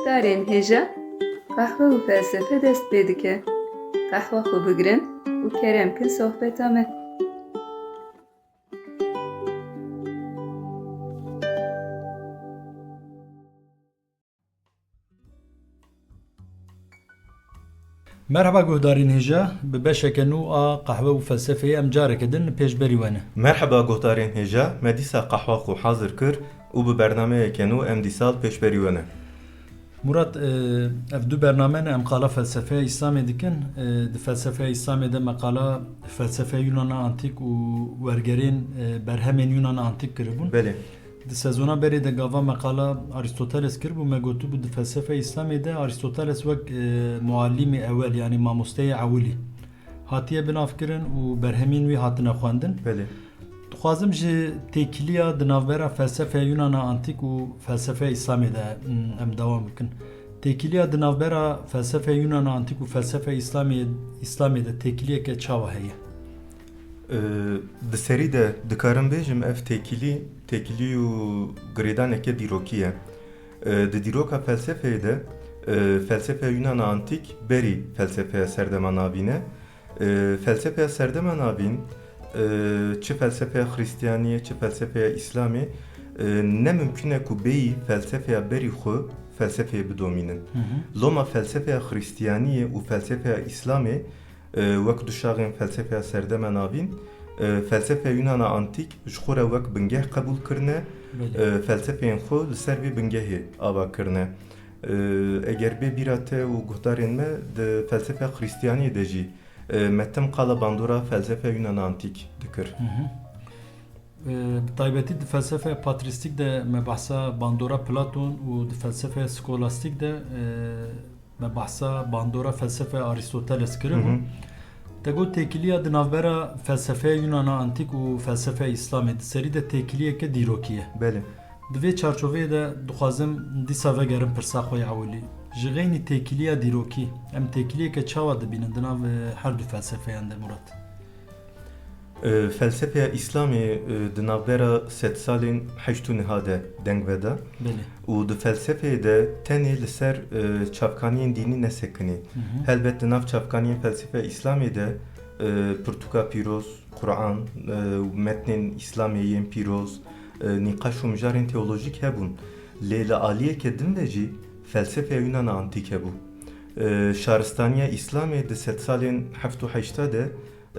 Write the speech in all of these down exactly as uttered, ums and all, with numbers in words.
Guhdarên hêja, qehwe û felsefe dest pê dike. Qehwa xwe bigirin û kerem kin sohbeta me. Merhaba guhdarên hêja, bi beşeke nû a qehwe û felsefeyê em careke din li pêşberî we ne. Merheba guhdarên hêja, me dîsa qehwa xwe hazir kir û bi bernameyeke nû em dîsa li pêşberî we ne. Murat, e, ev du bername ne, em qala felsefeya Îslamê dikin. E, di felsefeya Îslamê de me qala felsefeya Yunana Antîk û wergerên, e, berhemên Yunana Antîk kiribûn. Belê. Di sezona berê de gava me qala Aristoteles kiribû, me gotibû di felsefeya Îslamê de Aristoteles wek, e, muallimê ewel, yanî mamosteyê ewilî hatiye binavkirin û berhemên wî hatine xwendin. Belê. Dixwazim ji têkiliya di navbera felsefeya Yunana Antîk û felsefeya Îslamê de, mm, em dewam bikin. Têkiliya di navbera felsefeya Yunana Antîk û felsefeya Îslamê, Îslamê de têkiliyeke çawa heye? Ee, Di serî de dikarim bêjim, ev têkilî, têkilî û girêdaneke dîrokî ye. Ee, di dîroka felsefeyê de, e, felsefeya Yunana Antîk berî felsefeya serdema navîn e. E, felsefeya serdema navîn, e, çi felsefeya Xristiyaniyê, çi felsefeya Îslamê, e, ne mimkun e ku bêyî felsefeya berî xwe felsefeyê bidomînin. Hı hı. Loma felsefeya Xristiyaniyê û felsefeya Îslamê, e, wek du şaxên felsefeya serdema navîn, e, felsefeya Yunana Antîk ji xwe re wek bingeh qebûl kirine, Belê. e, felsefeyên xwe li ser vê bingehê ava kirine. E, Eger bê bîra te û guhdarên me, di felsefeya Xristiyaniyê de jî E, me tim qala bandora felsefeya Yunana Antîk dikir. Hı hı. E, bi taybetî di felsefeya patrîstîk de me behsa bandora Platon û di felsefeya skolastîk de, e, me behsa bandora felsefeya Aristoteles kiribû. Hı hı. Te got têkiliya di navbera felsefeya Yunana Antîk û felsefeya Îslamê, di serî de têkiliyeke dîrokî ye. Belê. Di vê çarçoveyê de dixwazim dîsa vegerim pirsa xwe ya ewilî. Ji xeynî têkiliya dîrokî, em têkiliyeke çawa dibînin di nav, e, her du felsefeyan de, Murat? E, felsefeya Îslamê, e, di navbera sedsalên heşt û niha de deng veda. Belê. Û di felsefeyê de tenê li ser, e, çavkaniyên dînî nesekinê. Hı hı. Helbet di nav çavkaniyên felsefeya Îslamê de, e, pirtûka pîroz, Quran, e, metnên Îslamê yên pîroz, e, nîqaş û mijarên teolojîk hebûn. Lê li aliyeke din ve jî felsefeya Yunana Antîk hebû. E, şaristaniya Îslamê di sedsalên heft û heşta de,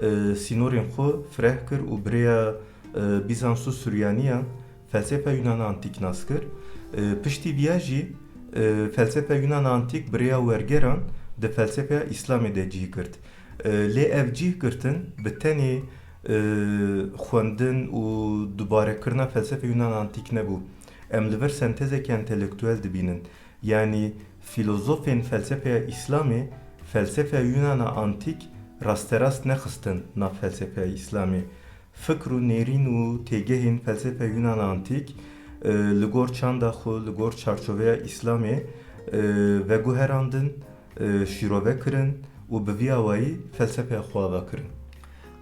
e, sînorên xwe fireh kir û bi rêya, e, Bîzans û Suryaniyan felsefeya Yunana Antîk nas kir. E, piştî viya jî, e, felsefeya Yunana Antîk bi rêya wergeran di felsefeya Îslamê de cih girt. E, lê ev cîhgirtin bi tenê, e, xwendin û dubarekirina felsefeya Yunana Antîk nebû. Em li vir sentezeke entelektuel dibînin. Yanî filozofên felsefeya Îslamê felsefeya Yunana Antîk rasterast nexistin nav felsefeya Îslamê. Fikr û nêrîn û têgehên felsefeya Yunana Antîk, e, li gor çanda xwe, li gor çarçoveya Îslamê, e, veguherandin, e, şîrove kirin û bi vî awayî felsefeya xwe ava kirin.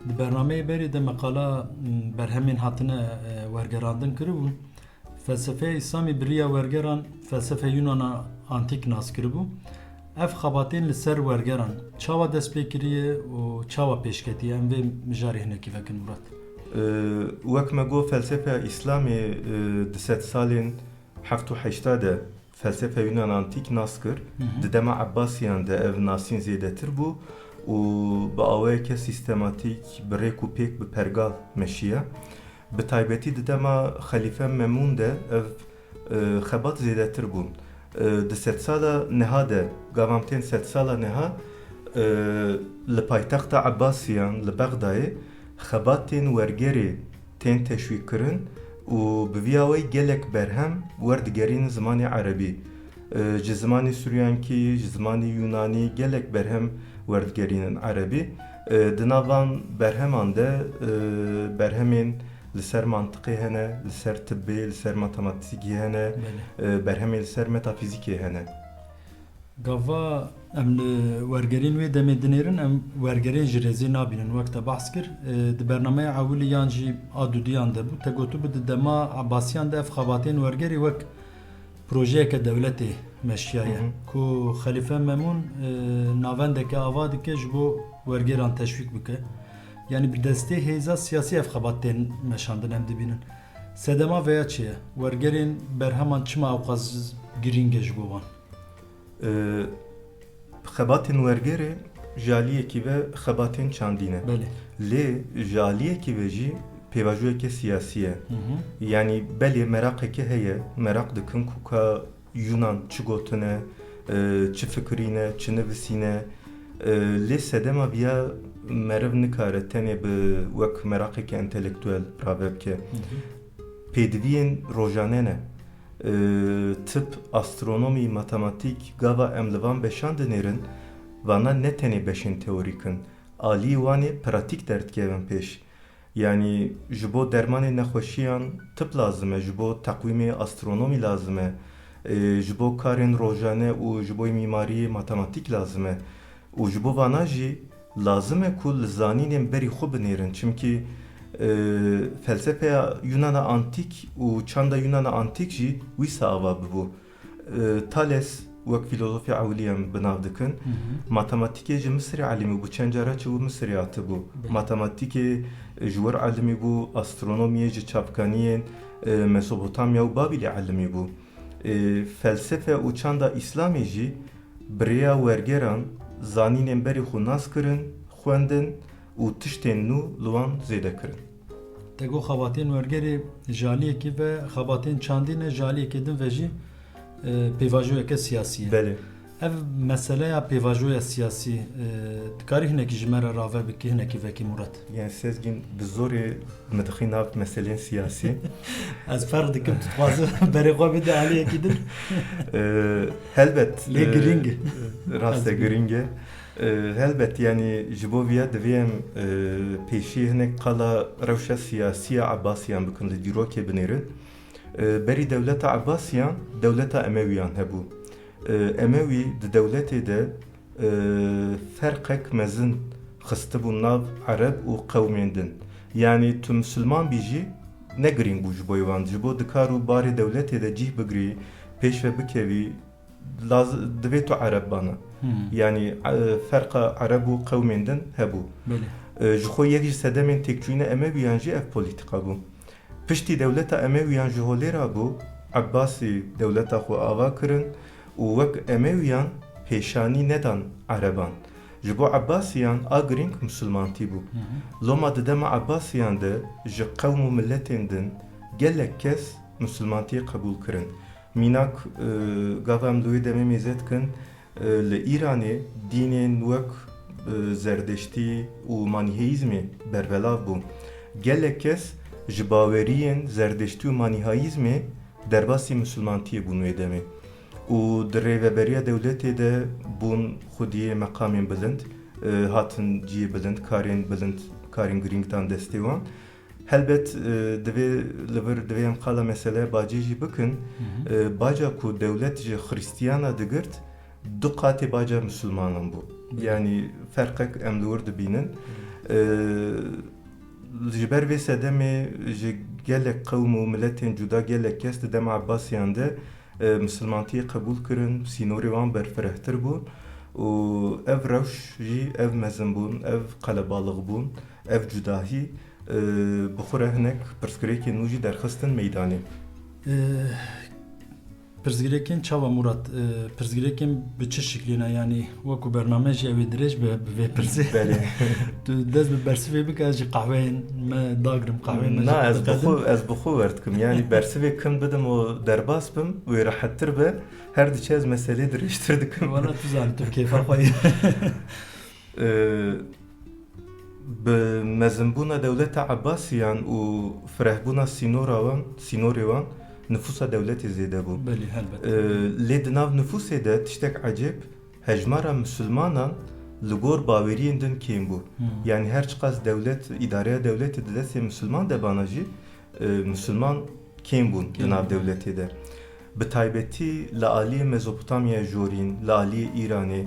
Di bernameyê berê de me qala, m, berhemên hatine, e, wergerandin kiribûn. Felsefeya Îslamê bi riya wergeran felsefeya Yunana Antîk nas kiribû. Ev xebatên li ser wergeran çawa dest pê kiriye û çawa pêş ketiye? Em vê mijarê hinekî vekin, Murat. E, Wek me got, felsefeya Îslamê, e, di sedsalên heft û heşta de felsefeya Yunan Antîk nas kir. Hı hı. Di dema Ebbasiyan de ev nasîn zêdetir bû û bi awayeke sîstematîk, bi rêk û pêk, bi pergal meşiye. Bi taybetî di dema Xelîfe Memûn de ev, e, xebat zêdetir bûn. E, di sedsala niha de, gava em tên sedsala niha, e, li paytexta Ebbasiyan, li Bexdayê, xebatên wergerê tên teşwîqkirin û bi vî awayî gelek berhem werdigerîn zimanê erebî. E, ji zimanê suryankî, ji zimanê yunanî gelek berhem werdigerînin erebî. E, di nav van berheman de, e, berhemên li ser mantiqê hene, li ser tibbê, li ser matematîkê hene, Belê. e, berhemên li ser metafîzîkê hene. Gava em li wergerên wê demê dinêrin, em wergerên ji rêzê nabînin. Wek te behs kir, e, di bernameya ewilî yan jî a dudiyan de bû. Te gotibû di dema Ebbasiyan de ev xebatên wergerê wek projeyeke dewletê meşiyaye. Hı hı. Ku Xelîfe Memûn, e, navendeke ava dike ji bo wergêran teşwîk bike. Yanî bi destê hêza siyasî ev xebat tên meşandin em dibînin. Sedema veya çi ye? Wergerên berheman çima ewqas girîng e ji bo wan? E, xebatên wergerê ji aliyekî ve xebatên çandî ne. Belê. Lê ji aliyekî ve jî pêvajoyeke siyasî ye. Hı hı. Yanî belê meraqeke heye, meraq dikin ku ka Yunan çi gotine, e, çi fikirîne, çi nivisîne, e, lê sedema viya meriv nikare tenê bi wek meraqeke entelektuel rave bike. Hı hı. Pêdiviyên rojane ne. E, tip, astronomî, matematîk, gava em li van beşan dinêrin, vana ne tenê beşên teorîk in. Aliyê wan ê pratîk derdikevin pêş. Yanî ji bo dermanê nexweşiyan tip lazim e, ji bo teqwîmê astronomî lazim e, e, ji bo karên rojane û ji bo mîmariyê matematîk lazim e. Û ji bo vana jî lazim e ku li zanînên berî xwe binêrin. Çimkî, e, felsefeya Yunana Antîk û çanda Yunana Antîk jî wîsa ava bibû. E, Thales wek fîlozofê ewilî em bi nav dikin. Hı hı. Matematîkê ji Misirê elimî bû, çend cara çûbû Misirê hatibû. Belê. Matematîkê ji wir elimî bû, astronomiyê ji çavkaniyên, e, Mesopotamya û Babîlê elimî bû. E, felsefe û çanda Îslamê jî bi rêya wergeran zanînên berî xwe nas kirin, xwendin û tiştên nû li wan zêde kirin. Te got xebatên wergerê ji aliyekî ve xebatên çandî ne, ji aliyekê din ve jî, e, pêvajoyeke siyasî ye. Belê. Ev meseleya pêvajoya siyasî, e, dikarî hinekî ji me re rave bikî, hinekî vekî Murat? Yani Sezgin bi zorê min dixî nav meselên siyasî. Ez ferq dikim, tu dixwazî berê xwe bide aliyekî din. E, helbet, Lê e, girîng e. Rast e, Ez girîng e. E, helbet, yani ji bo viya divê em, e, pêşî hinek qala rewşa siyasî ya Ebbasiyan bikin, li dîrokê binêrin. E, berî dewleta Ebbasiyan, dewleta Emewiyan hebû. E, Emewî di dewletê de, e, ferqek mezin xistibû nav Ereb û qewmên din. Yani tu misilman bî jî ne girîng bû ji bo wan. Ji bo di kar û barê dewletê de cîh bigirî, pêş ve bikevî, laz-, divê tu Ereb bana. Hmm. Yani, e, ferqa Ereb û qewmên din hebû. Belê. E, ji xwe yek ji sedemên têkçûyîna Emewiyan jî ev polîtîka bû. Piştî dewleta Emewiyan ji holê rabû, Ebbasî dewleta xwe ava kirin û wek Emewiyan pêşanî nedan Ereban. Ji bo Ebbasiyan a girîng misilmantî bû. Hı hı. Loma di dema Ebbasiyan de ji qewm û miletên din gelek kes misilmantiyê qebûl kirin. Mînak, e, gava em li wê demê mêze dikin, e, li Îranê dînên wek, e, Zerdeştî û Manîheîzmê berbelav bûn. Gelek kes ji baweriyên Zerdeştî û Manîheîzmê derbasî misilmantiyê bûn wê demê. Û di rêveberiya dewletê de bûn xwediyê meqamên bilind, e, hatin cihê bilind, karên bilind, karên girîng dan destê wan. Helbet, e, divê li vir, divê em qala meseleya bacê jî bikin. Hı hı. E, baca ku dewlet ji Xrîstiyana digirt, du qatê baca misilmanan bû. Hı. Yani ferqek em li wir dibînin. Hı. E, ji ber vê sedemê ji gelek qewm û miletên cuda gelek kes di dema Ebbasiyan de, e, misilmantiyê qebûl kirin, sînorê wan berfirehtir bûn û ev rewş jî, ev mezinbûn, ev qelebalixbûn, ev cudahî, e, bi xwe re hinek pirsgirêkên nû jî derxistin meydanê. E, pirsgirêkên çawa Murat? E, pirsgirêkên bi çi şiklî ne? Yanî wekî bername jî ew ê dirêj be bi vê pirsê. Belê. Tu dest bi bersivê bike, ez jî qehweyên me dagirim, qehweyên me jî Na, ez bi xwe, ez bi xwe werdikim. Yani bersivê kin bidim û derbas bim, wê rehettir be. Her diçe ez meselê dirêjtir dikim. Wala tu zanî, tu bi kêfa xwe yî. Ee, bi mezinbûna dewleta Ebbasiyan û firehbûna sînora wan, sînorê wan, nifûsa dewletê zêde bû. Belê, helbet. Ee, lê di nav nifûsê de tiştek ecêb, hejmara misilmanan li gor baweriyên din kêm bû. Hmm. Yani her çiqas dewlet, îdareya dewletê di destê misilman de bana jî, e, misilman kêm bûn di Kêm nav bûn. dewletê de. Bi taybetî li aliyê Mezopotamyaya Jorîn, li aliyê Îranê,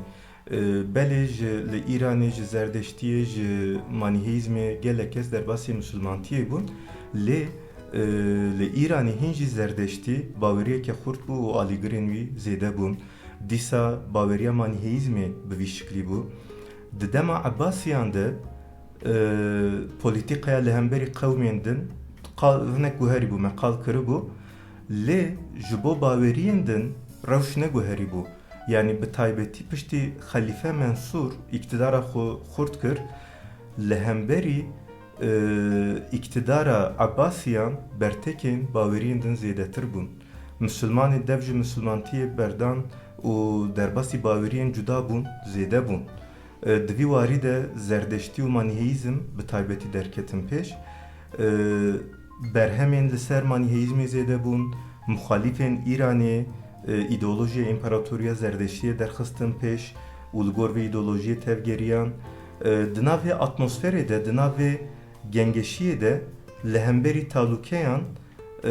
e, belê ji, li Îranê ji Zerdeştiyê, ji Manîheîzmê gelek kes derbasî misilmantiyê bûn, lê E, li Îranê hîn jî Zerdeştî baweriyeke xurt bû û alîgirên wî zêde bûn. Dîsa baweriya manîheîzmê bi vî şiklî bû. Di dema Ebasiyan de, e, polîtîkaya li hemberî qewmên din qal, hinek guherî bû, me qal kiribû. Lê ji bo baweriyên din rewş neguherî bû. Yanî bi taybetî piştî Xelîfe Mensûr îktidara xwe xurt kir, li hemberî, e, îktidara Ebasiyan bertekên baweriyên din zêdetir bûn. Misilmanê dev ji misilmantiyê berdan û derbasî baweriyên cuda bûn, zêde bûn. E, di vî warî de Zerdeştî û Manîheîzm bi taybetî derketin pêş. E, berhemên li ser Manîheîzmê zêde bûn, muxalîfên Îranê, e, îdeolojiya împaratoriya Zerdeştiyê derxistin pêş û li gor vê îdeolojiyê tevgeriyan. E, di nav vê atmosferê de, di nav vê gengeşiyê de li hemberî talûkeyan, e,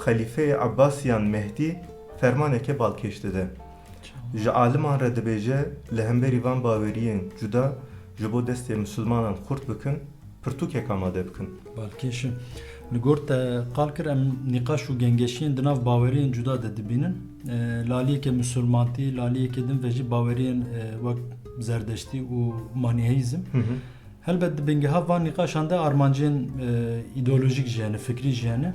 Xelîfeyê Ebasiyan Mehdî fermaneke balkêş dide. Ji aliman re dibêje, li hemberî van baweriyên cuda ji bo destê misilmanan xurt bikin, pirtûkek amade bikin. Balkêş e. Li gor te qal kir, em nîqaş û gengeşiyên di nav baweriyên cuda de dibînin. E, li aliyeke misilmantî, li aliyeke din ve jî baweriyên, e, wek Zerdeştî û Manîheîzm. Hı hı. Helbet di bingeha van nîqaşan de armancên, e, îdeolojîk jî hene, fikrî jî hene.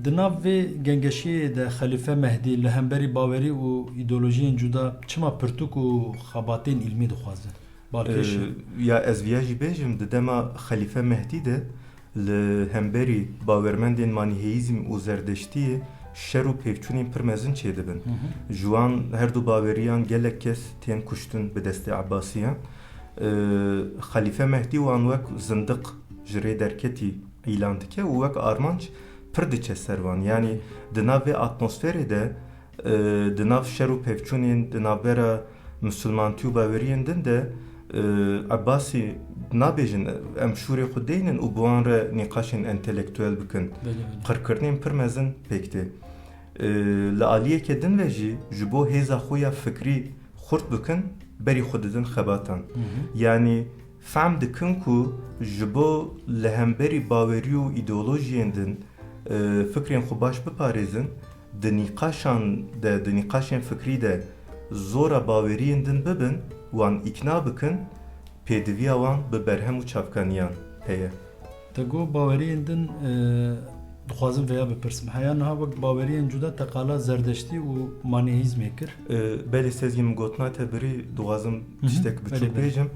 Di nav vê gengeşiyê de Xelîfe Mehdî li hemberî bawerî û îdeolojiyên cuda çima pirtûk û xebatên îlmî dixwaze? Balkêş e. Ee, ya ez viya jî bêjim, di dema Xelîfe Mehdî de li hemberî bawermendên manîheîzm û zerdeştiyê şer û pêvçûnên pir mezin çêdibin. Hı hı. Ji wan her du baweriyan gelek kes tên kuştin bi destê Ebasiyan. Ee, Xelîfe Mehdî wan wek zindiq ji rê derketî îlan dike û wek armanc pir diçe ser wan. Yanî di nav vê atmosferê de, e, di nav şer û pevçûnên di navbera misilmantî û baweriyên din de, e, Ebasî nabêjin, em şûrê xwe deynin û bi wan re nîqaşên entelektuel bikin. Belê, belê. Qirkirinên pir mezin pêk tê. E, li aliyeke din ve jî ji bo hêza xwe ya fikrî xurt bikin, berî xwe didin xebatan. Hı hı. Yanî fehm dikin ku ji bo li hemberî bawerî û îdeolojiyên din, e, fikrên xwe baş biparêzin, di nîqaşan de, di nîqaşên fikrî de zora baweriyên din bibin, wan îkna bikin, pêdiviya wan bi berhem û çavkaniyan heye. Te got baweriyên din, e, dixwazim vêya bipirsim. Heya niha wek baweriyên cuda te qala zerdeştî û manîheîzmê kir. E, belê Sezgîn, min gotina te birî, dixwazim Hı hı. tiştek Belê, biçûk belê. bêjim.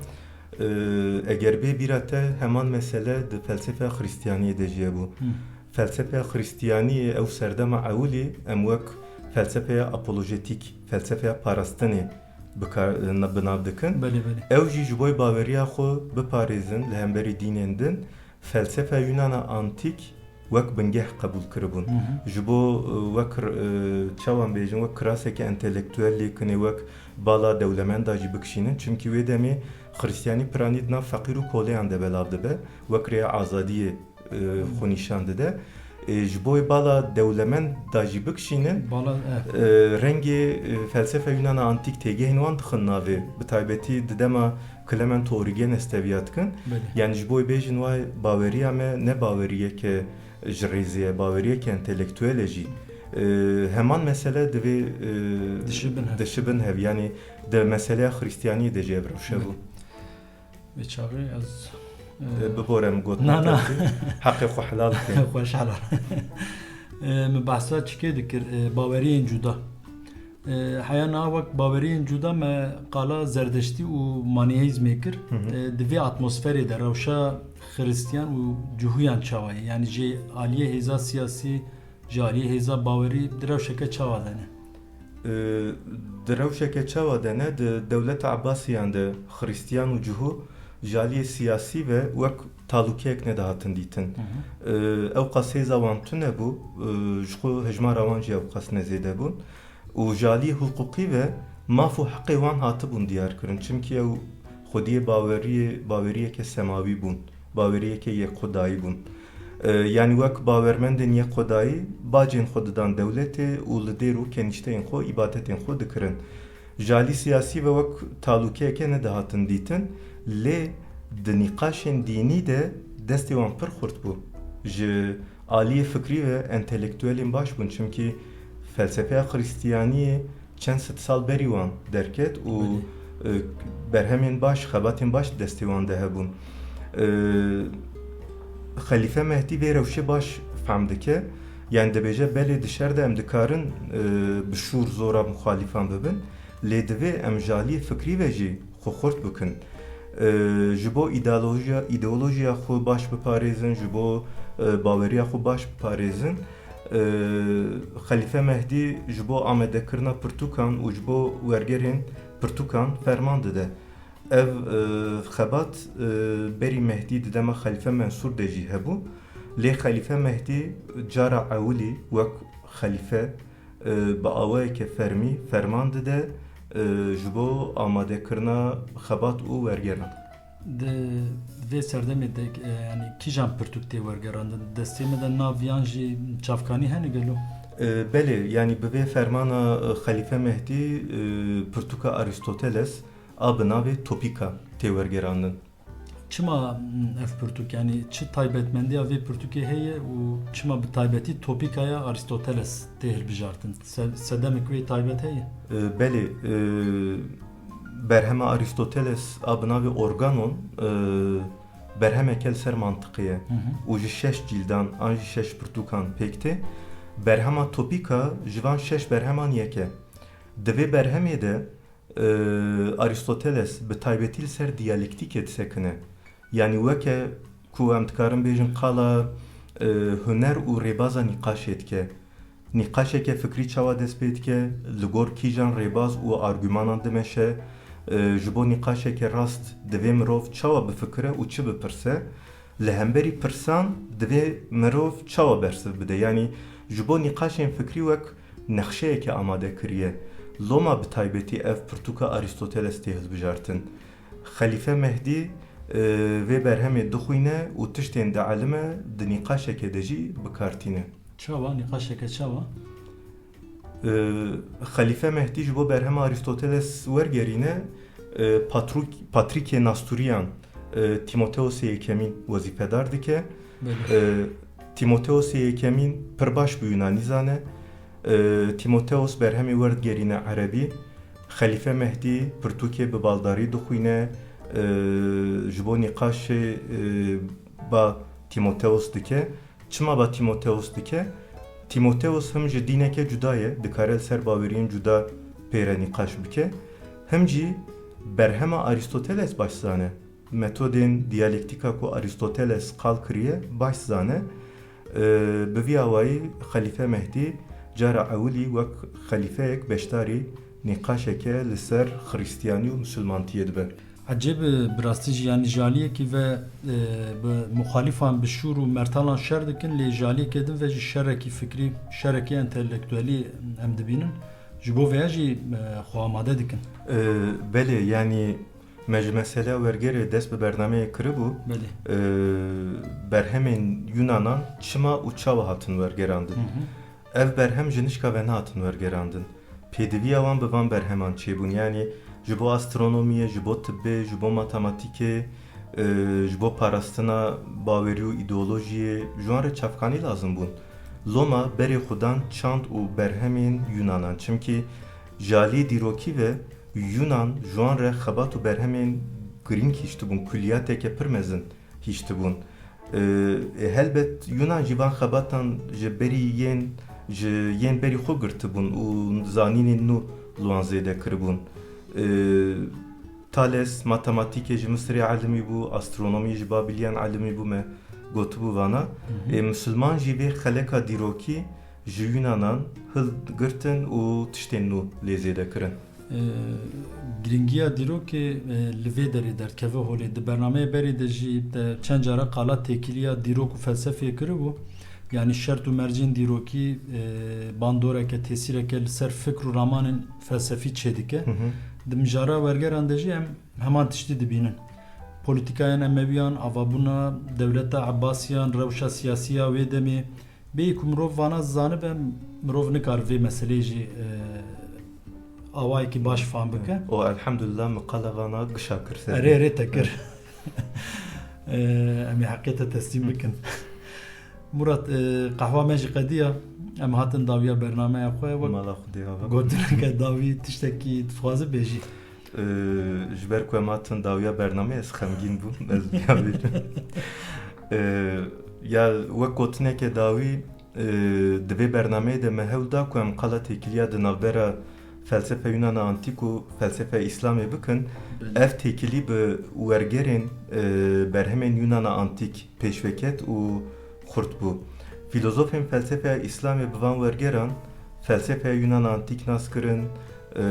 E, eger bê bîra te, heman mesele di felsefeya Xristiyaniyê de jî hebû. Hı. Felsefeya Xristiyaniyê ew serdema ewilî em wek felsefeya apolojetîk, felsefeya parastinê bikar, bi nav dikin. Belê, belê. Ew jî ji bo baweriya xwe biparêzin li hemberî dînên din, felsefa Yunana antîk wek bingeh qebûl kiribûn. Hı hı. Ji bo, e, wek, e, çawan bêjin, wek kiraseke entelektuel lê kinê, wek bala dewlemenda jî bikişînin. Çimkî wê demê Xristiyanî piranî di nav feqîr û koleyan de belav dibe, wek rêya azadiyê, e, xwe nîşan dide. E, ji bo bala dewlemenda jî bikişînin, Bala, eh. e, rengê, e, felsefa Yunana antîk têgehên wan dixin navê. Bi taybetî di dema Clement û Origenes teviya dikin. Belê. Yani ji bo bêjin, wayê baweriya me ne baweriyeke ji rêzê ye, baweriyeke entelektuel e jî. E, heman mesele divê, e, Dişibin hev. dişibin hev. Yani di meseleya Xristiyaniyê de jî ev rewş hebû. Belê. Vê çaxê ez, e, E, bibore em gotina Na, na. te dî. Heqê xwe helal ke. Xweş helal. E, min behsa çikê dikir, e, baweriyên cuda. E, heya niha wek baweriyên cuda me qala zerdeştî û manîheîzmê kir. Hı hı. E, di vê atmosferê de rewşa xiristiyan û cihûyan çawa ye? Yani ji aliyê hêza siyasî, ji aliyê hêza bawerî di rewşeke çawa de ne? E, di rewşeke çawa de ne, di dewleta Ebasiyan de xiristiyan û cihû ji aliyê siyasî ve wek talûkeyek nedihatin dîtin. Hı hı. E, ew qas hêza wan tune bû, e, ji xwe hejmara wan jî ew qas nezêde bûn. Û ji aliyê hiqûqî ve maf û heqê wan hatibûn diyar kirin. Çimkî ew xwediyê baweriyê, baweriyeke semawî bûn. Baweriyeke yekxwedayî bûn. E, yanî wek bawermendên yekxwedayî bacên xwe didan dewletê û li dêr û kenîşteyên xwe îbadetên xwe dikirin. Ji alî siyasî ve wek talûkeyeke nedihatin dîtin, lê di nîqaşên dînî de destê wan pir xurt bû. Ji aliyê fikrî ve entelektuelên baş bûn, çimkî felsefeya Xristiyaniyê çend sed sal berî wan derket û, Belê. e, berhemên baş, xebatên baş di destê wan de hebûn. E, Xelîfe Mehdî vê rewşê baş fehm dike. Yani dibêje, belê di şer de em dikarin, e, bi şûr zora muxalîfan bibin, lê divê em ji aliyê fikrî ve jî xwe xurt bikin. E, ji bo îdeolojiya, îdeolojiya xwe baş biparêzin, ji bo, e, baweriya xwe baş biparêzin. E, Xelîfe Mehdî ji bo amadekirina pirtûkan û ji bo wergerên pirtûkan ferman dide. Ev, e, xebat, e, berî Mehdî di dema Xelîfe Mensûr de jî hebû. Lê Xelîfe Mehdî cara ewilî wek xelîfe, e, bi awayeke fermî ferman dide, e, ji bo amadekirina xebat û wergeran. Di vê serdemê de, e, yani kîjan pirtûk tê wergerandin? Destê me de nav yan jî çavkanî hene gelo? E, belê, yani bi vê fermana, e, Xelîfe Mehdî, e, pirtûka Aristoteles a bi navê Topîka tê wergerandin. Çima, mm, ev pirtûk, yani çi taybetmendiya vê pirtûkê heye û çima bi taybetî Topîkaya Aristoteles tê hilbijartin? Se-, sedemê ku wê taybet heye? E, belê, e, berhema Aristoteles a bi navê Organon, e, berhemeke li ser mantiqê ye. Hı hı. Û ji şeş cîldan an jî şeş pirtûkan pêk tê. Berhema Topîka ji van şeş berheman yek e. Di vê berhemê de, e, Aristoteles bi taybetî li ser diyalektîkê disekine. Yanî weke ku em dikarin bêjin qala, e, huner û rêbaza nîqaşê dike. Nîqaşeke fikrî çawa dest pê dike, li gor kîjan rêbaz û argumanan dimeşe, e, ji bo nîqaşeke rast divê mirov çawa bifikire û çi bipirse, li hemberî pirsan divê mirov çawa bersiv bide. Yanî ji bo nîqaşên fikrî wek nexşeyeke amade kiriye. Loma bi taybetî ev pirtûka Aristoteles tê hilbijartin. Xelîfe Mehdî, e, vê berhemê dixwîne û tiştên dielime di nîqaşeke de jî bi kar tîne. Çawa? Nîqaşeke çawa? E, Xelîfe Mehdî ji bo berhema Aristoteles wergerîne, e, Patrûk-, Patrîkê Nastûriyan, e, Tîmoteosê Yekemîn wezîfedar dike. Belê. E, Tîmoteosê Yekemîn pir baş bi Yunanî zane. E, Tîmoteos berhemê werdigerîne erebî. Xelîfe Mehdî pirtûkê bi baldarî dixwîne, e, ji bo nîqaşê, e, ba Tîmoteos dike. Çima ba Tîmoteos dike? Tîmoteos him ji dîneke cuda ye, dikare li ser baweriyên cuda pê re nîqaş bike. Him jî berhema Aristoteles baş zane. Metodên diyalektîka ku Aristoteles qal kiriye baş zane. E, bi vî awayî Xelîfe Mehdî cara ewilî wek xelîfeyek beşdarî nîqaşeke li ser Xristiyanî û Misilmantiyê dibe. Ecêb, e, bi rastî jî, yanî ji aliyekî ve, e, bi muxalîfan bi şûr û mertalan şer dikin, lê ji aliyekê din ve jî şerekî fikrî, şerekî entelektuelî em dibînin. Ji bo vêya jî, e, xwe amade dikin. E, belê, yanî me ji meseleya wergerê dest bi bernameyê kiribû. Belê. E, berhemên Yunanan çima û çawa hatin wergerandin? Hı hı. Ev berhem ji nişka ve nehatin wergerandin. Pêdiviya wan bi van berheman çêbûn, yanî ji bo astronomiyê, ji bo tibbê, ji bo matematîkê, e, ji bo parastina bawerî û îdeolojiyê, ji wan re çavkanî lazim bûn. Loma berê xwe dan çand û berhemên Yunanan, çimkî ji aliyê dîrokî ve Yunan ji wan re xebat û berhemên girîng hiştibûn, kuliyateke pir mezin hiştibûn. E, e, helbet Yunan jî van xebatan ji berî yên, ji yên berî xwe girtibûn û zanînên nû li wan zêde kiribûn. E, Thales matematîkê ji Misirê elimî bû, astronomiyê ji Babîliyan elimî bû, me gotibû vana. Hı hı. E, Misilman jî vê xeleka dîrokî ji Yunanan hilgirtin û tiştên nû lê zêde kirin. E, Girîngiya dîrokê, e, li vê derê derdikeve holê. Di bernameyê berê de jî te çend cara qala têkiliya dîrok û felsefeyê kiribû. Yanî şert û mercên dîrokî, e, bandoreke, tesîreke li ser fikr û ramanên felsefî çêdike. Hı hı. Di mijara wergeran de jî em heman tiştî dibînin. Polîtîkayên Emewiyan, avabûna dewleta Ebbasiyan, rewşa siyasî ya wê demê, bêyî ku mirov vana zanibe, mirov nikare vê meseleyê jî, e, awayekî baş fam bike. O, elhamdulillah, min qala vana gişa kir ser. Erê, erê te kir. Evet. E, em ê heqê te teslîm bikin. Murat, e, qehwa me jî qediya. Em hatin dawiya bernameya xwe. Wek Mala Xwedê ava. Gotineke dawî tiştekî dixwazi bêjî. E, ji ber ku em hatin dawiya bernameyê, ez xemgîn bûm. Ez ya bêjim. E, ya wek gotineke dawî, e, di vê bernameyê de me hewl da ku em qala têkiliya di navbera felsefe Yunana Antîk û felsefe Îslamê bikin. Belê. Ev têkilî bi wergerên, e, berhemên Yunana Antîk pêşveket û xurt bû. Fîlozofên felsefeya Îslamê bi van wergeran felsefeya Yunan Antîk nas kirin, e,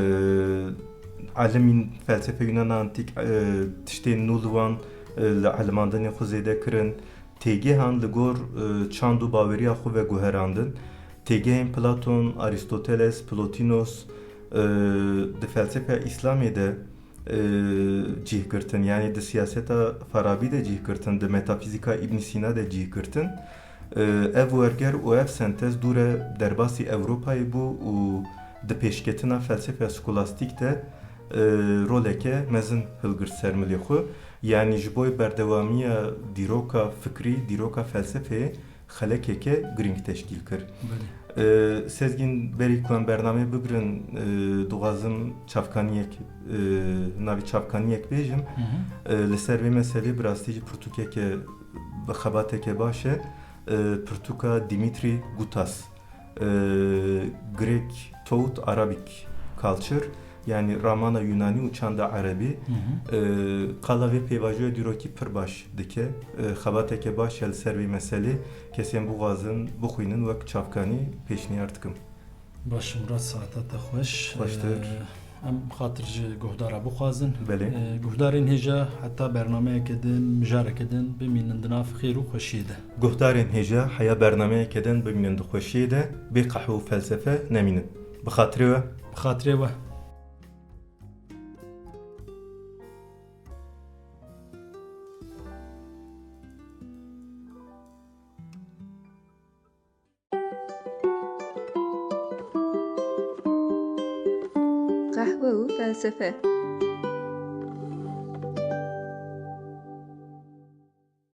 elimîn felsefeya Yunan Antîk, e, tiştên nû li wan, e, li elimandinê xwe zêde kirin, têgehan li gor, e, çand û baweriya xwe veguherandin. Têgehên Platon, Aristoteles, Plotinos, e, di felsefeya Îslamê de e, cih girtin. Yanî di siyaseta Farabî de cih girtin, di metafîzîka Îbn Sîna de cih girtin. E, ev werger û ev sentez dûre derbasî Ewropayê bû û di pêşketina felsefeya skolastîk de, e, roleke mezin hilgirt ser milê xwe. Yanî ji bo berdewamiya dîroka fikrî, dîroka felsefeyê xelekeke girîng teşkîl kir. Belê. E, Sezgîn, berî ku em bernameyê bigirin, e, dixwazim çavkaniyek, e, navî çavkaniyek bêjim. Hı hı. E, li ser vê meselê bi rastî jî pirtûkeke bi xebateke baş e. E, pirtûka Dimitri Gutas, e, Greek Thought, Arabic Culture, yanî ramana Yunanî û çanda Erebî, Hı hı. e, qala vê pêvajoya dîrokî pir baş dike. E, xebateke baş e li ser vê meselê. Kesên bixwazin bixwînin wek çavkanî pêşniyar dikim. Baş, Murat, saeta te xweş. Xweştir. E, em xatir ji guhdara bixwazin. Belê. E, guhdarên hêja heta bernameyeke din, mijareke din bimînin di nav xêr û xweşiyê de. Guhdarên hêja heya bernameyeke din bimînin di xweşiyê de, bê qehwe û felsefe nemînin. Bi xatirê we. Bi xatirê we. Qehwe û felsefe.